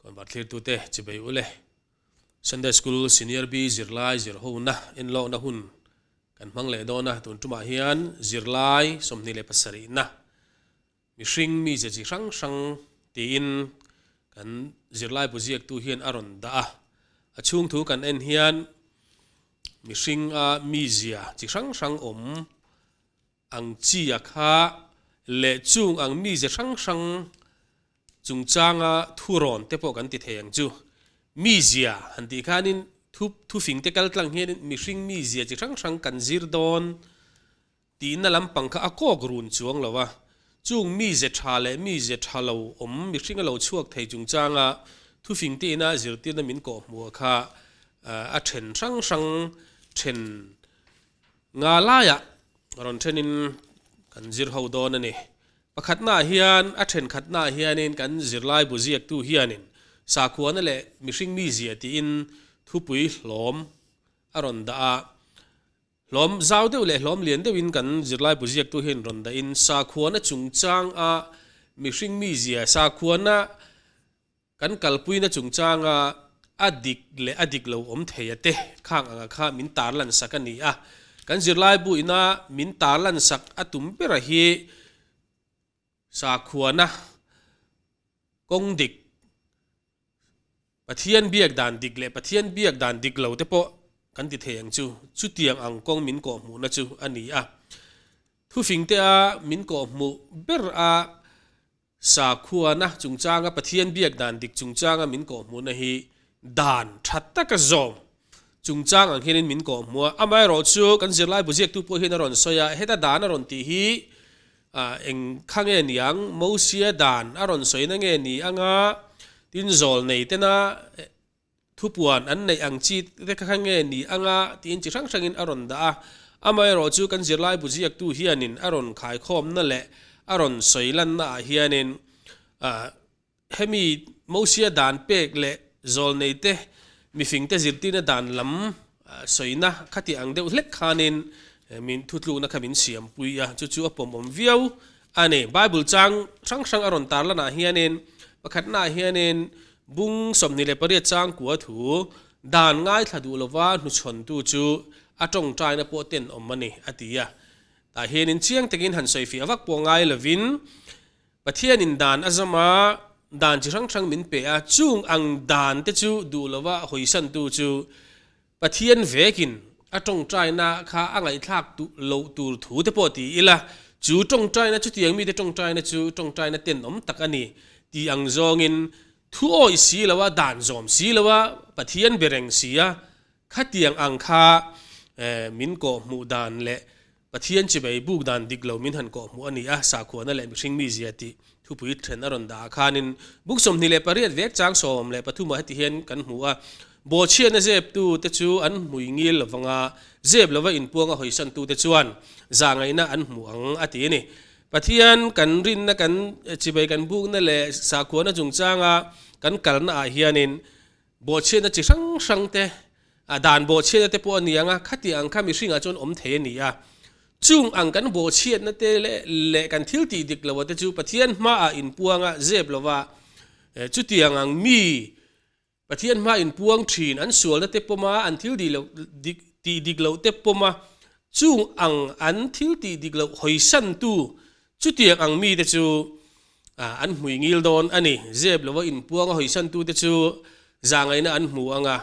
Kawnvar thlirtute chibei ule. Sunday School Senior B zirlai zirhona enlawkna hun kan hmang leh dawn a, tun tumah hian zirlai 27na mihring mize chi hrang hrang tiin kan zirlai bu ziaktu hian a rawn dah a. A chhung thu kan en hian mihring a mizia chi hrang hrang awm ang chi a kha leh chung ang mize hrang hrang chungchanga thurawn te pawh kan ti thei ang chu. Mizia han tih khanin thu thufing te kal tlang hianin mihring mizia chi hrang hrang kan zir dawn tihna lampang kha a kawk run chuang lo a. Chung mize tha leh mize tha lo awm mihring a lo chhuak thei chungchanga thufing te ina zirtirna min kawhhmuh kha a then hrang hrang then Nga laiah rawn thenin kan zir ho dawn a ni. Pakhatnaah hian, a thenkhatnaah hianin kan zirlaibu ziaktu hianin sakhuana leh mihring mizia tiin thupui hlawm a rawn dah a. Hlawm zau deuh leh hlawm lian deuhin kan zirlaibu ziaktu hian rawn dahin sakhuana chungchanga mihring mizia, sakhuana Kan kalpuina chungchanga a dik leh a dik lo awm thei a te khang anga kha min tarlan sak a ni a. Kan zirlaibu ina min tarlan sak a tum bera hi sakhuana kawng dik, Pathian biak dan dik leh Pathian biak dan dik lo te pawh kan ti thei ang chu. Chutiang ang kawng min kawhhmuhna chu a ni a. Thufingte a min kawhhmuh ber a Sakhuana chungchanga Pathian biak dan dik chungchanga min kawhhmuhna hi dan tha taka zawm chungchang ang hianin min kawhhmuh a. Amaherawhchu kan zirlai bu ziaktu pawh hian a rawn sawi a, heta dan a rawn tih hi eng kha nge ni ang, Mosia dan a rawn sawina nge ni anga tin zawl nei tena Thupuan an neih ang chi te kha nge ni anga tiin chi hrang hrangin a rawn dah a. Amaherawhchu kan zirlai bu ziaktu hianin a rawn khaikhawmna leh a rawn sawi lanna ah hianin hemi Mosia dan pek leh zawlneite mifingte zirtirna dan lam sawina khati ang deuh hlek khanin min thutlukna kha min siampui a, chu chu a pawmawm viau a ni. Bible chang hrang hrang a rawn tarlanah hianin pakhatnaah hianin Bung 28 chang kua thu, Dan ngaithla duh lova hnuchhawntu chu a tawngtaina pawh tenawm a ni, a ti a. Tah hianin chiang takin han sawifiah vak pawh ngai lovin, Pathianin dan a zam a, dan chi hrang hrang min pe a, chung ang dan te chu duh lova hawisantu chu Pathian vekin a tawngtaina kha a ngaihthlak duh loh tur thu te pawh ti ila, chu tawngtaina chutiang mite tawngtaina chu tawngtaina tenawm tak a ni tih ang zawngin thu awih si lo a, dan zawm si lo a, Pathian be reng si a, khatiang ang kha min kawhhmuh dan leh Pathian chibei buk dan dik lo min han kawhhmuh a ni a, sakhuana leh mihring mizia tih thupui then a rawn dah ah khanin buk 28 vek chang 13 ah heti hian kan hmu a, Bawhchhiatna zeptu te chu an hmui ngil lovang a, zep lova inpuang a hawisantu te chuan zahngaihna an hmu ang a ti a ni. Pathian kan rinna kan chibei kan bukna leh sakhuana chungchanga kan kalna ah hianin Bawhchhiatna chi hrang hrang te, a dan bawhchhiatna te pawh a ni ang a, khati ang kha mihringah chuan awm thei a ni a. Chung ang kan bawhchhiatna te leh kan thil tih dik loh te chu Pathian hmaah inpuang a, zep lova chutiang ang mi Pathian hmaa inpuang thin, an sualna te pawm a, an thil tih dik loh te pawm a, chung ang an thil tih dik loh hawisantu Chutiang ang mite chu an hmui ngil dawn a ni. Zep lova inpuang a hawisantute chu zahngaihna an hmu ang a,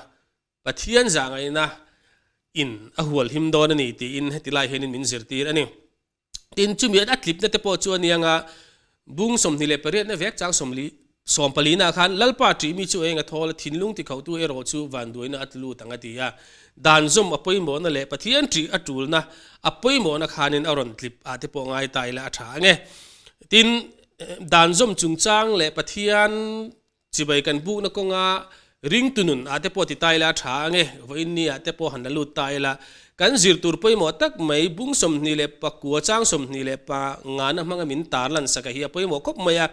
Pathian zahngaihna in a hual him dawn a ni tiin heti lai hianin min zirtir a ni. Tin, chumi a tlipna te pawh chu a ni ang a, bung 28 na vek chang 40 Sawmpalina khan Lalpa ṭih mi chu eng a thawl a, thinlung tikhauhtu erawh chu vanduaina a tlu tang a ti a. Dan zawm a pawimawhna leh Pathian ṭih a ṭulna a pawimawhna khanin a rawn tlip ah te pawh ngai ta ila a ṭha ang e. Tin, dan zawm chungchang leh Pathian chibai kan bukna kawnga ringtu nun ah te pawh ti ta ila a ṭha ang e. Vawiin ni ah te pawh han la lut ta ila kan zir tur pawimawh tak mai bung 29 chang 25 na hmanga min tarlan sak a hi a pawimawh khawp mai a.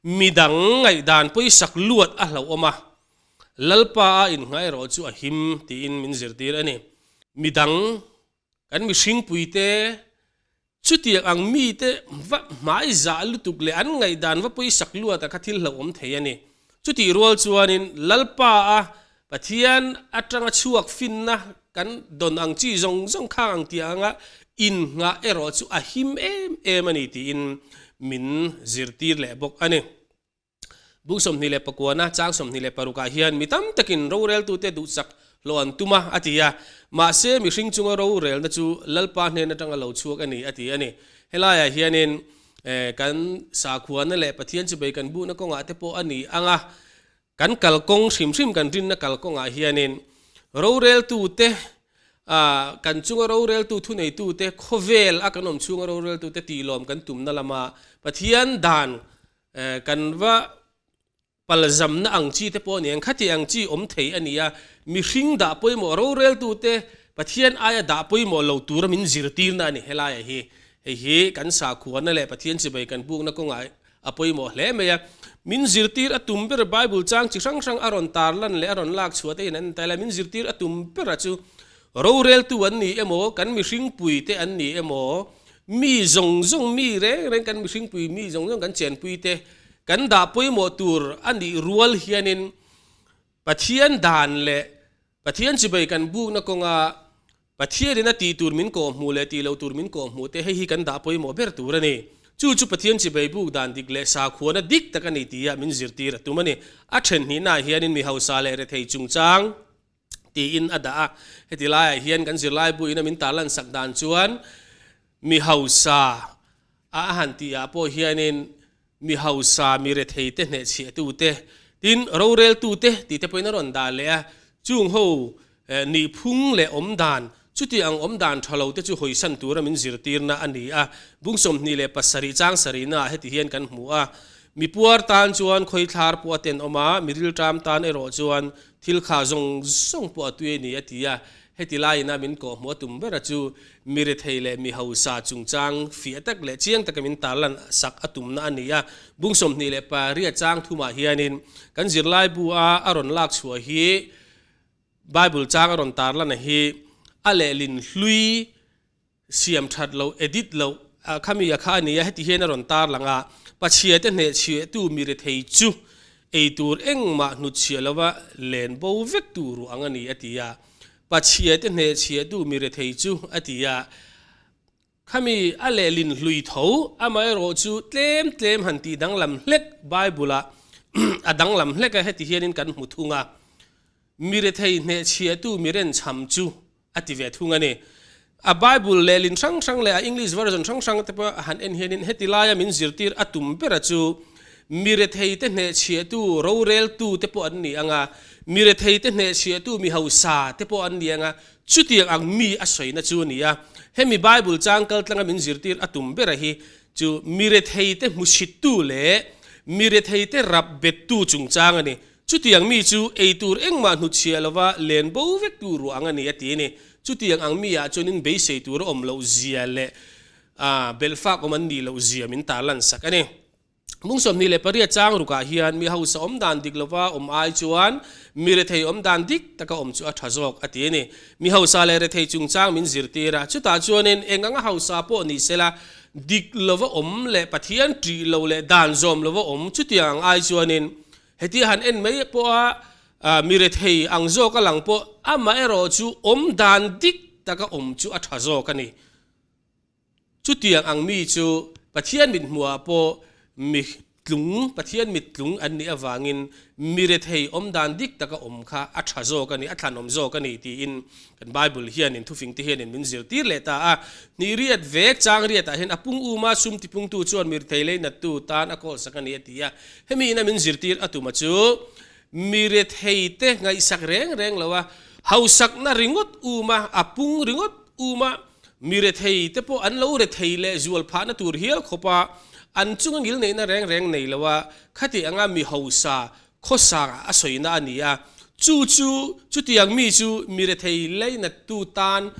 Midang ngaihdan pawisak luat a hlauhawm a, Lalpa a innghah erawh chu a him tiin min zirtir a ni. Midang, kan mihringpuite, chutiang ang mite va hmaizah lutuk leh an ngaihdan va pawisak luat a kha thil hlauhawm thei a ni. Chutih rual chuanin Lalpa a Pathian atanga chhuak finna kan dawn ang chi zawng zawng khang ang tih anga innghah erawh chu a him em em a ni tiin min zirtir leh bawk a ni. Bung 29-a chang 26 ah hian mi tam takin roreltute duhsak hlawh an tum a, a ti a. Mahse, mihring chunga rorelna chu Lalpa hnen atanga lo chhuak a ni, a ti a ni. Helaiah hianin kan sakhuana leh Pathian chibei kan buhna kawngah te pawh a ni ang a, kan kalkawng hrim hrim kan rinna kalkawngah hianin roreltute, kan chunga roreltu thuneitute, khawvel a kan awm chhunga roreltute tihlawm kan tumna lama Pathian dan Kan va palzamna ang chi te pawh a ni ang, khati ang chi awm thei a ni a, mihring dah pawimawh roreltute Pathian aia dah pawimawh lo tura min zirtirna a ni helaiah hi. Hei hi kan sakhuana leh Pathian chibai kan bukna kawngah a pawimawh hle mai a. Min zirtir a tum ber Bible chang chi hrang hrang a rawn tarlan leh a rawn lak chhuah te in an intai lai, min zirtir a tum bera chu roreltu an ni emaw, kan mihring puite an ni emaw, Mi zawng zawng, mi reng reng kan mihringpui mi zawng zawng kan chenpui te kan dah pawimawh tur a nih rual hianin Pathian dan leh Pathian chibai kan bukna kawnga Pathianin a tih tur min kawhhmuh leh tih loh tur min kawhhmuh te hei hi kan dah pawimawh ber tur a ni. Chu chu Pathian chibai buk dan dik leh sakhuana dik tak a ni tia min zirtir a tum a ni. A then hnihnaah hianin mi hausa leh rethei chungchang tiin a dah a. Heti laiah hian kan zirlai buin a min tarlan sak dan chuan mi hausa a a han tihah pawh hianin mi hausa, mi rethei te hnehchhiahtu te, tin roreltu te tih te pawhin a rawn dah leh a. Chung ho nihphung leh awmdan, chuti ang awmdan tha lo te chu hawisan tura min zirtirna a ni a. Bung 27 chang sarihnaah heti hian kan hmu a, Mi puar tan chuan khawithlar pawh a tenawm a, mi rilṭam tan erawh chuan Thil kha zawng zawng pawh a tui a ni, a ti a. Heti laiin a min kawhhmuh a tum bera chu mi rethei leh mi hausa chungchang fiah tak leh chiang taka min tarlan sak a tumna a ni a. Bung 28 chang thumah hianin kan zirlaibu a a rawn lak chhuah hi Bible chang a rawn tarlan a hi a lehlin hlui Siam that loh, edit loh, khami a kha a ni a, heti hian a rawn tarlang a, Pachhia te hnehchhiahtu mi rethei chu ei tur engmah hnutchhiah lova len bo vek tur ruah ang a ni, a ti a. Pachhia te hnehchhiahtu mi rethei chu, a ti a. Khami a lehlin hlui tho, amaherawh chu tlem tlem han tih danglam hlek Bible-ah a danglam hlek a, heti hianin kan hmu thung a, Mi rethei hnehchhiahtu mi renchham chu, a ti ve thung a ni. A Bible lehlin hrang hrang leh a English version hrang hrang te pawh han en hianin heti laia min zirtir a tum bera chu mi retheite hnehchhiahtu, roreltu te pawh an ni ang a, mi retheite hnehchhiahtu, mi hausa te pawh an ni ang a, chutiang ang mi a sawina chu a ni a. Hemi Bible chang kaltlanga min zirtir a tum bera hi chu mi retheite hmuchhittu leh mi retheite rap bettu chungchang a ni. Chutiang mi chu ei tur engmah hnutchhiah lova len bo vek tu ruang a ni a ti a ni. Chutiang ang mi ah chuanin beisei tur a awm loh zia leh belhfak awm an nih loh zia min tarlan sak a ni. Mung 28 chang rukah hian mi hausa awm dan dik lova awm ai chuan mi rethei awm dan dik taka awm chu a tha zawk a ti a ni. Mi hausa leh rethei chungchang min zirtir a, chutah chuanin eng anga hausa pawh ni sela dik lova awm leh Pathian ṭih lo leh dan zawm lova awm chutiang ang ai chuanin Hetia han en mai pawha mi rethei ang zawk a lang pawh amaherawh chu awm dan dik taka awm chu a tha zawk a ni. Chutiang ang mi chu Pathian mithmuhah pawh mi tlung, Pathian mit tlung an nih avangin mi rethei awm dan dik taka awm kha a tha zawk a ni, a thlanawm zawk a ni tiin kan Bible hianin thufingte hianin min zirtir leh ta a. Hnih riat vek chang riatah hian a pung uma sum tipungtu chuan mi rethei leinattu tan a kawlsak a ni a ti a. Hemi ina min zirtir a tuma chu mi retheite ngaihsak reng reng lo a, hausakna ringawt um a, a pung ringawt um a, mi retheite pawh an lo rethei leh zual phahna tur hial khawp a, an chunga ngilneihna reng reng nei lo a, khati anga mi hausa khawsa a sawina a ni a, chu chu chutiang mi chu mi rethei lainattu tan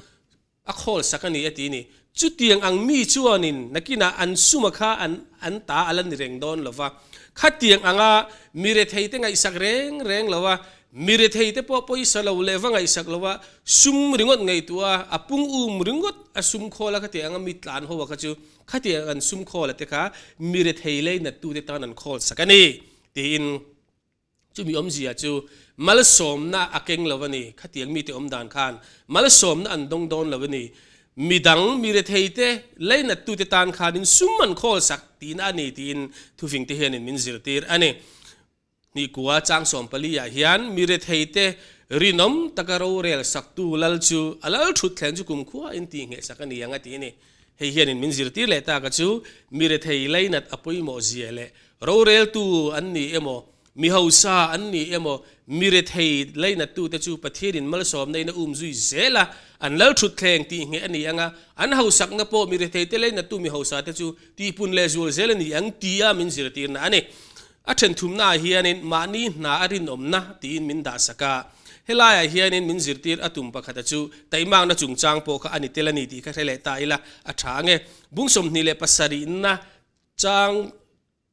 A khawl sak a ni a ti ni. Chutiang ang mi chuanin nakinah an suma kha an an ta a la ni reng dawn lo va. Khatiang anga mi retheite ngaihsak reng reng lo a, mi retheite pawh pawisa lo leh va ngaihsak lo a, sum ringawt ngaihtuah a, a pung um ringawt a sum khawl a khatiang anga mi tlan ho a kha chu khatiang an sum khawl a te kha mi rethei lei nattute tan an khawl sak a ni tiin. Chumi awmzia chu malsawmna a keng lo a ni. Khatiang mite awm dan khan malsawmna an dawng dawn lo a ni. Midang, mi retheite, lainattute tan khanin sum an khawl sak tihna a ni tiin thufingte hianin min zirtir a ni. Hnikua chang 14 ah hian mi retheite rinawm taka rorel saktu lal chu a lal thut thleng chu kumkhua in tihngheh sak a ni ang a ti a ni. Hei hianin min zirtir leh tak a chu mi rethei lainat a pawimawh zia leh roreltu an ni emaw, mi hausa an ni emaw, mi rethei lainattute chu Pathianin malsawmna in a um zui zel a, an lal thut thleng tihngheh a ni ang a, an hausakna pawh mi retheite lainattu mi hausate chu tihpun leh zual zel a ni ang tia min zirtirna a ni. A then thumnaah hianin mahni hna a rinawmna tiin min dahsak a. Helaiah hianin min zirtir a tum pakhata chu taihmakna chungchang pawh kha a ni tel a ni tih kha hre leh ta ila a tha ang e. Bung 27na chang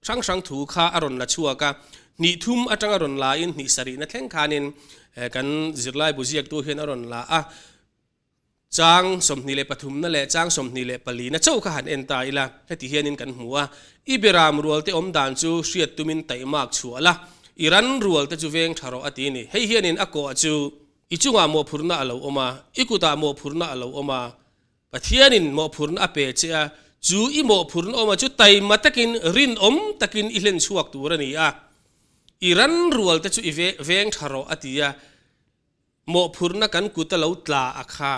hrang hrang thu kha a rawn la chhuak a. Hnih thum atanga rawn lain hnih sarihna thleng khanin kan zirlaibu ziaktu hian a rawn la a. Chang 23na leh chang 24na chauh kha han en ta ila, heti hianin kan hmu a, I beram rualte awm dan chu hriat tumin taihmak chhuah la, i ran rualte chu veng tha rawh a ti ni. Hei hianin a kawh chu i chungah mawhphurhna a lo awm a, i kutah mawhphurhna a lo awm a, Pathianin mawhphurhna a pe che a, chu i mawhphurhna awma chu taima takin rinawm takin i hlen chhuak tur a ni a, i ran rualte chu i veng tha rawh a ti a. Mawhphurhna kan kut a lo tla a kha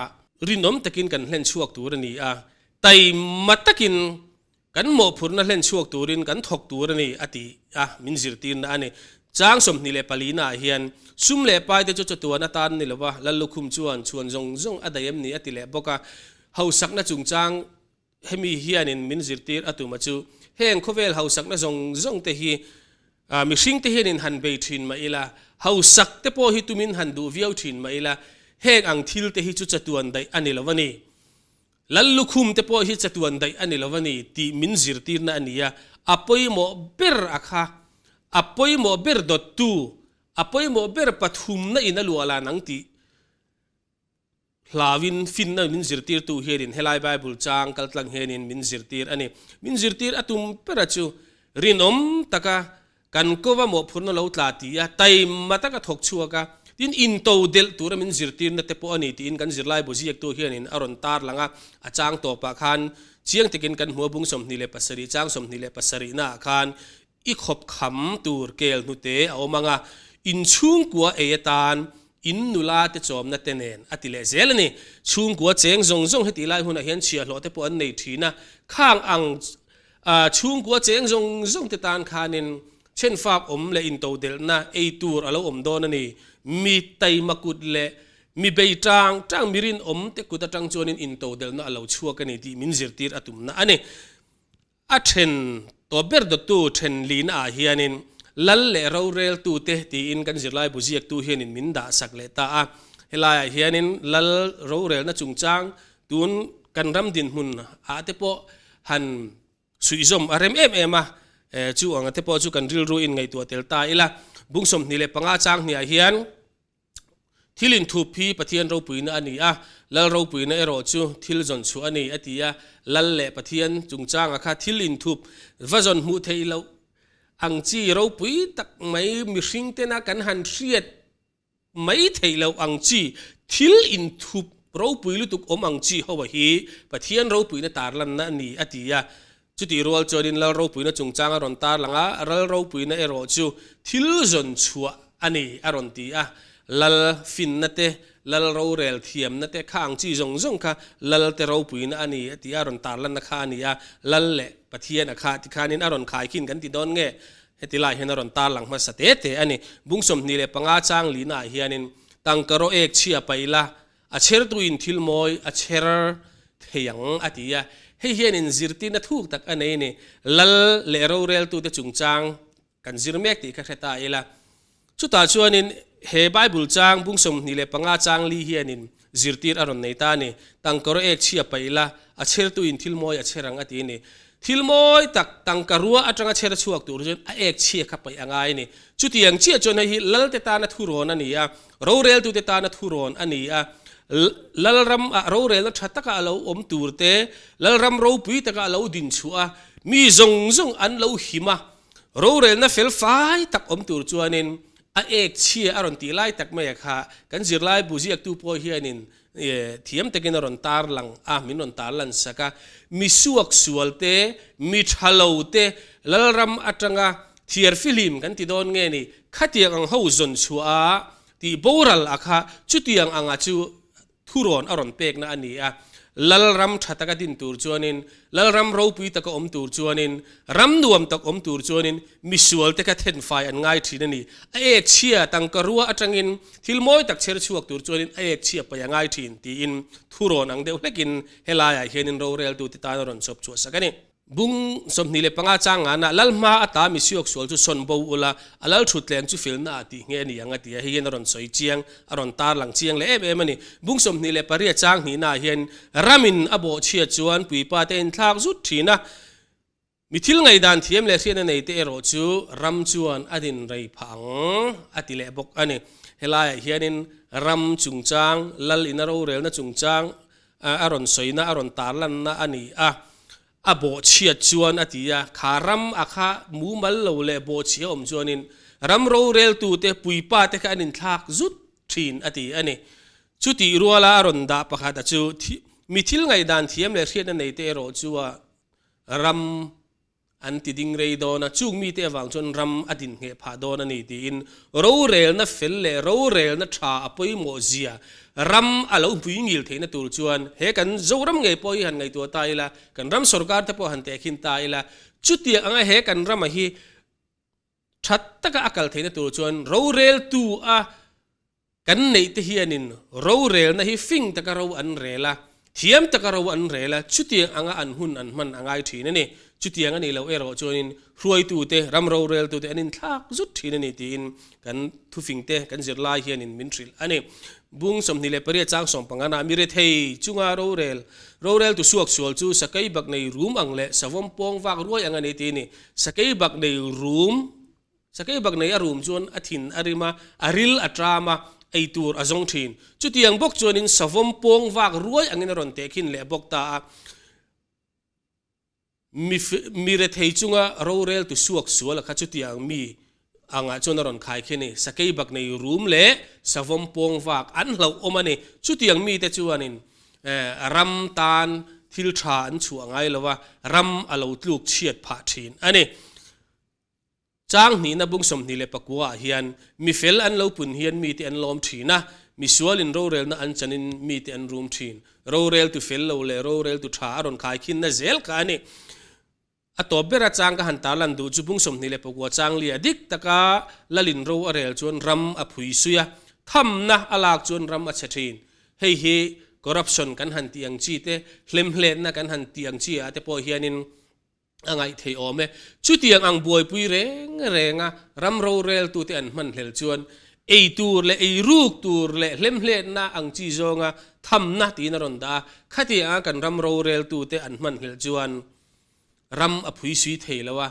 rinawm takin kan hlen chhuak tur a ni a, taima takin kan mawhphurhna hlen chhuak turin kan thawk tur a ni a ti a, min zirtirna a ni. Chang 24 naah hian sum leh paite chu chatuan atan ni lova Lallukhum chuan chhuan zawng zawng a daih em ni a ti leh bawk a, hausakna chungchang Hemi hianin min zirtir a tuma chu heng khawvel hausakna zawng zawng te hi mihring te hianin han bei thin mah ila, hausak te pawh hi tumin han duh viau thin mah ila, heng ang thil te hi chu chatuan daih a ni lo a ni. Lal lukhum te pawh hi chatuan daih a ni lo a ni tih min zirtirna a ni a, a pawimawh ber a kha, a pawimawh ber dawttu, a pawimawh ber pathumna in a luah lan ang tih Hlauin finna min zirtirtu hianin helai Bible chang kaltlang hianin min zirtir a ni. Min zirtir a tum bera chu rinawm taka kan kova mawhphurhna lo tla ti a, taima taka thawk chhuak a, tin into delh tura min zirtirna te pawh a ni tiin kan zirlaibu ziaktu hianin a rawn tarlang a. A chang tawpah khan chiang takin kan hmu a, bung 27 chang 27 naah khan I khawp kham tur kel hnute a awm ang a, in chhungkua ei atan in nula te chawmna te nen a ti leh zel a ni. Chhungkua cheng zawng zawng heti lai hunah hian chhiahhlawh te pawh an nei thin a, khang ang chhungkua cheng zawng zawng te tan khanin chhenfak awm leh intodelhna ei tur a lo awm dawn a ni. Mi taima kut leh mi bei tang tang mi rinawm te kut atang chuanin intodelhna a lo chhuak a ni tih min zirtir a tumna a ni. A then tawp ber dawttu then lina ah hianin Lal leh roreltute tiin kan zirlaibu ziaktu hianin min dah sak leh ta a. Helaiah hianin Lal rorelna chungchang tun kan ram dinhmun ah te pawh han suihzawm a rem em em a, chu anga te pawh chu kan rilru in ngaihtuah tel ta ila. Bung 25 chang hniah hian Thil inthup hi Pathian ropuina a ni a, Lal ropuina erawh chu thil zawn chhuah a ni, a ti a. Lal leh Pathian chungchanga kha thil inthup va zawn hmuh theih loh ang chi ropui tak mai mihring tena kan han hriat mai theih loh ang chi thil inthup ropui lutuk awm ang chi ho hi Pathian ropuina tarlanna a ni, a ti a. Chutih rual chuanin Lal ropuina chungchang a rawn tarlang a, ral ropuina erawh chu thil zawn chhuah a ni a rawn ti a. Lal finna te, Lal rorel thiamna te kha ang chi zawng zawng kha Lal te ropuina a ni a ti a, a rawn tarlanna kha a ni a. Lal leh Pathian a kha tikhanin a rawn khaikhin kan ti dawn nge? Heti lai hian a rawn tarlang hmasa te te a ni. Bung 25 chang lihnaah hianin tangka rawh ek chhia paih la, A chhertuin thil mawi a chher thei ang a ti a, hei hianin zirtirna thuk tak a nei a ni. Lal leh roreltute chungchang kan zir mek tih kha hre ta ila. Chutah chuanin he Bible chang bung 25 chang li hianin zirtir a rawn nei ta a ni. Tangka rawh ek chhia paih ila, a chhertuin thil mawi a chher ang a ti a ni. Thil mawi tak tangka rua atanga chher chhuak tur chuan a ek chhia kha paih a ngai a ni. Chutiang chiah chuan hei hi Lalte tana thurawn a ni a, Roreltute tana thurawn a ni a, Lalram ah rorelna tha taka a lo awm tur te, Lalram ropui taka a lo din chhuah a, mi zawng zawng an lo him a, rorelna fel fai tak awm tur chuanin. A ek chhia a rawn tih lai tak mai a kha kan zirlaibu ziaktu pawh hianin thiam takin a rawn tarlang a, min rawn tarlan sak a. Mi suak sual te, mi tha lo te Lalram atanga thiar fihlim kan ti dawn nge ni, khatiang ang ho zawn chhuah a tih boral a kha chutiang anga chu Thurawn a rawn pekna a ni a, Lalram tha taka din tur chuanin, Lalram ropui taka awm tur chuanin, ram nuam tak awm tur chuanin misualte kha thenfai an ngai thin a ni. A ek chhia tangka rua atangin thil mawi tak chher chhuak tur chuanin a ek chhia paih a ngai thin tiin thurawn ang deuh hlekin helaiah hianin roreltute tan a rawn chawp chhuah sak a ni. Bung 25 chang ngana lal hma ata mi siok sual chu sawn bo ula, a lal thutleng chu felna ah tih nge a ni ang a ti a, hei hian a rawn sawi chiang, a rawn tar lang chiang leh em em a ni. Bung 28 chang hnihna ah hian ramin a bawhchhiat chuan puipa te inthlak zut thin a, mi thil ngaihdan thiam leh hriatna nei te erawh chu ram chuan a din rei phah ang a ti leh bawk a ni. Helaiah hianin ram chungchang, lal ina rorelna chungchang a rawn sawina a rawn tarlanna a ni a, a bawhchhiat chuan a ti a, kha ram a kha mumal lo leh bawhchhia awm chuanin ram roreltute puipa te kha an inthlak zut thin a ti a ni. Chutih ruala a rawn dah pakhat a chu mi thil ngaihdan thiam leh hriatna neite erawh chu a ram An ti ding rei dawn a, chung mite avang chuan ram a din ngheh phah dawn a ni tiin rorelna fel leh rorelna tha a pawimawh zia ram a lo hmui ngil theihna tur chuan he kan Zoram ngei pawh hi han ngaihtuah ta ila, kan ram sorkar te pawh han tehkhin ta ila, chutiang anga he kan rama hi tha taka a kal theihna tur chuan roreltu a Kan neih te hianin rorelna hi fing taka ro an rel a, thiam taka ro an rel a, chutiang anga an hun an hman a ngai thin a ni. Chutiang a nih loh erawh chuanin hruaitute, ram roreltute an inthlak zut thin a ni tiin kan thufingte kan zirlai hianin min hrilh a ni. Bung 28 chang sawmpangana mi rethei chunga rorel, roreltu suaksual chu sakei bak nei rum ang leh savawm pawng vak ruai ang a ni ti a ni. Sakei bak nei rum Sakei bak nei a rum chuan a thin a rim a, a ril a tram a, ei tur a zawng thin. Chutiang bawk chuanin savawm pawng vak ruai angin a rawn tehkhin leh bawk ta a. Mi mi rethei chunga rorel tu suak sual a kha chutiang mi angah chuan a rawn khai khi a ni. Sakei bak nei rum leh savawm pawng vak an hlauh awm a ni. Chutiang mite chuanin ram tan thil tha an chhuah ngai lo a, ram a lo tluk chhiat phah thin a ni. Chang hnihna bung 29 ah hian mi fel an lo pun hian mite an lawm thin a, mi sualin rorelna an chanin mite an rum thin. Roreltu fel lo leh roreltu tha a rawn khaikhinna zel kha a ni. A tawp bera chang ka han tarlan duh chu bung 29 chang lia dik taka lalin ro a rel chuan ram a phui sui a, thamna a lak chuan ram a chhe thin. Hei hi corruption kan han tih ang chi te, hlemhletna kan han tih ang chi ah te pawh hianin A ngaih thei awm e. Chutiang ang buaipui reng renga ram roreltute an hman hlel chuan ei tur leh ei ruk tur leh hlemhletna ang chi zawnga thamna tiin a rawn dah a. Khatianga kan ram roreltute an hman hlel chuan ram a phui sui thei lo a,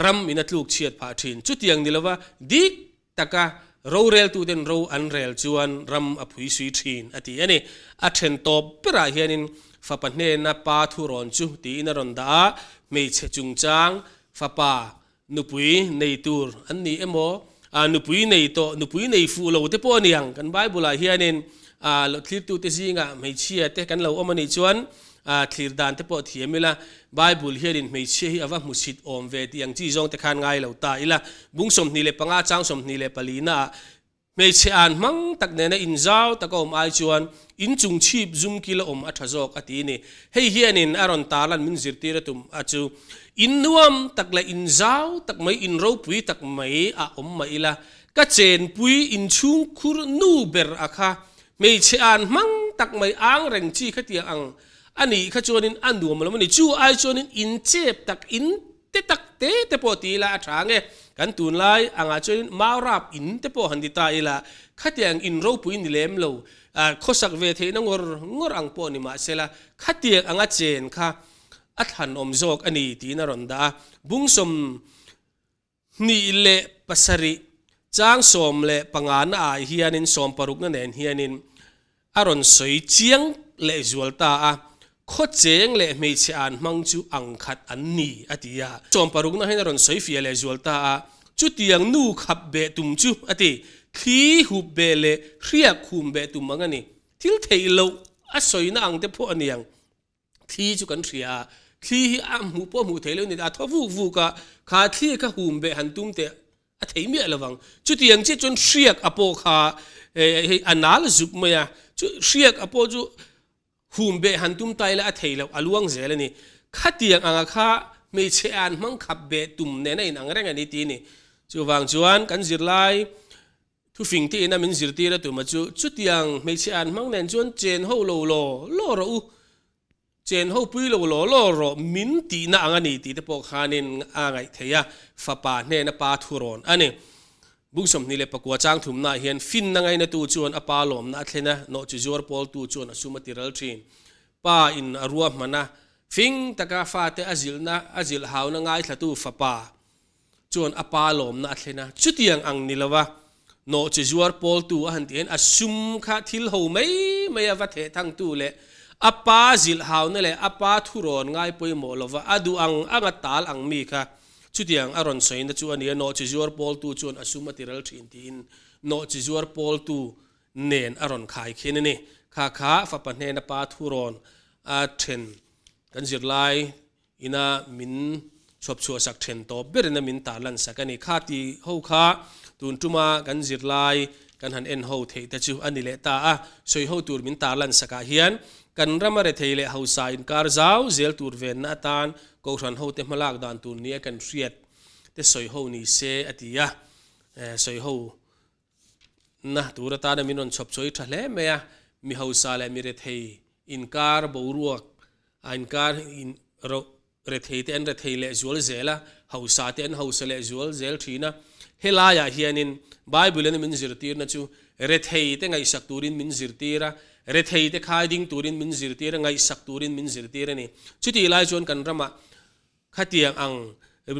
ram in a tluk chhiat phah thin. Chutiang ni lova dik taka roreltuten ro an rel chuan ram a phui sui thin a ti a ni. A then tawp berah hianin fapa hnena pa thurawn chu tiin a rawn dah a, hmeichhe chungchang fapa nupui nei tur an ni emaw, nupui nei tawh, nupui nei fuh lo te pawh a ni ang. Kan Bible-ah hianin thlirtute zingah hmeichhia te kan lo awm a nih chuan Thlir dan te pawh thiam ila, Bible hianin hmeichhia hi a va hmusit awm ve tih ang chi zawng te khan ngai lo ta ila. Bung 25 chang 24 naah hmeichhe an hmang tak nena inzau taka awm ai chuan inchung chhip zum kila awm a tha zawk a ti ni. Hei hianin a rawn tarlan min zirtir a tum a chu in nuam tak leh inzau tak mai, in ropui tak mai ah awm mah ila, ka chenpui inchhungkhur nu ber a kha Hmeichhe an hmang tak mai ang reng chi khatiang ang a nih kha chuanin a nuam lo a ni. Chu ai chuanin in chep tak, in te tak te te pawh ti ila a tha nge. Kan tunlai angah chuanin maurap in te pawh han ti ta ila, khatiang in ropui ni lem lo, khawsak ve theihna ngawr ngawr ang pawh ni mahsela, khatiang anga chen kha a thlanawm zawk a ni tiin a rawn dah a. Bungsawm 27 chang 15 na ah hianin sawmparukna nen hianin a rawn sawi chiang leh zual ta a, khawcheng leh hmeichhe an hmang chu ang khat an ni a ti a. Sawmparukna hian a rawn sawi fiah leh zual ta a, Chutiang nu khap beh tum chu a ti. Thli hup beh leh hriak khum beh tum ang a ni. Thil theih loh a sawina ang te pawh a niang. Thli chu kan hria a, thli hi a hmuh pawh hmuh theih loh a ni. A thaw vuk vuk a, kha thli kha hum beh han tum teh a thei miah lo vang. Chutiang chiah chuan hriak a pawh kha hei a nal zuk mai a, chu hriak a pawh chu hum beh han tum ta ila a thei loh, a luang zel a ni. Khatiang anga kha hmeichhe an hmang khap beh tum nen a inang reng a ni tih a ni. Chuvang chuan kan zirlai thufing te ina min zirtir a tuma chu chutiang hmeichhe an hmang nen chuan chen ho lo law law rawh u. Chen ho pui lo law law rawh min tihna ang a ni tih te pawh khanin a ngaih theih a, fapa hnena pa thurawn a ni. Bung 24 chang thumnaah hian finna ngainatu chuan a pa lawmna a thlen a, nawhchi zuar pawltu chuan a sum a tiral thin. Pa in a ruahman a, fing taka fate a zilhna a zilhhauna ngaithlatu fapa chuan a pa lawmna a thlen a, chutiang ang ni lova nawhchi zuar pawltu a han tih hian a sum kha thil ho mai mai a va theh thangtu leh a pa zilh hauna leh a pa thurawn ngai pawimawh lova a duh ang anga tal ang mi kha chutiang a rawn sawina chu a ni a, nawhchi zuar pawltu chuan a sum a ti ral thin tiin nawhchi zuar pawltu nen a rawn khai khin a ni. Kha kha fapa hnena pa thurawn a then kan zirlai Ina min chhuap chhuah sak then tawp berin a min tarlan sak a ni. Kha ti ho kha tun tuma kan zirlai kan han en ho theih te chu a ni leh ta a. Sawi ho tur min tarlan sakah hian kan rama rethei leh hausa inkar zau zel tur venna atan Kohhran hote hmalak dan tur nia kan hriat te sawi ho ni se a ti a. Sawi ho na tur atana min rawn chhawp chhuah hi tha hle mai a. Mi hausa leh mi rethei inkar boruak A inkar in ro rethei te an rethei leh zual zel a, hausa te an hausa leh zual zel thin a. Helaiah hianin Bible in a min zirtirna chu rethei te ngaihsak turin min zirtir a, rethei te khai ding turin min zirtir a, ngaihsak turin min zirtir a ni. Chutih lai chuan kan ramah Khatiang ang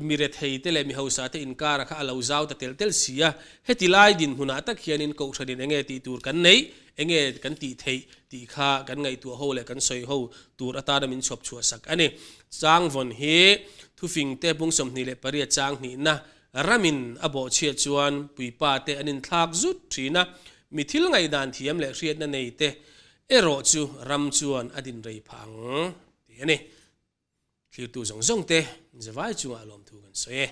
mi rethei te leh mi hausa te inkara kha a lo zau ta tel tel si a, heti lai dinhmunah tak hianin Kohhranin enge tih tur kan neih, enge kan tih theih tih kha kan ngaihtuah ho leh kan sawi ho tur atana min chhuap chhuah sak a ni. Changvawn hi thufing te bung 28 chang hnihna ramin a bawhchhiat chuan puipa te an inthlak zut thin a, mi thil ngaihdan thiam leh hriatna nei te erawh chu ram chuan a din rei phah ang tih a ni. Thlirtu zawng zawng te zavai chungah lawmthu kan sawi e.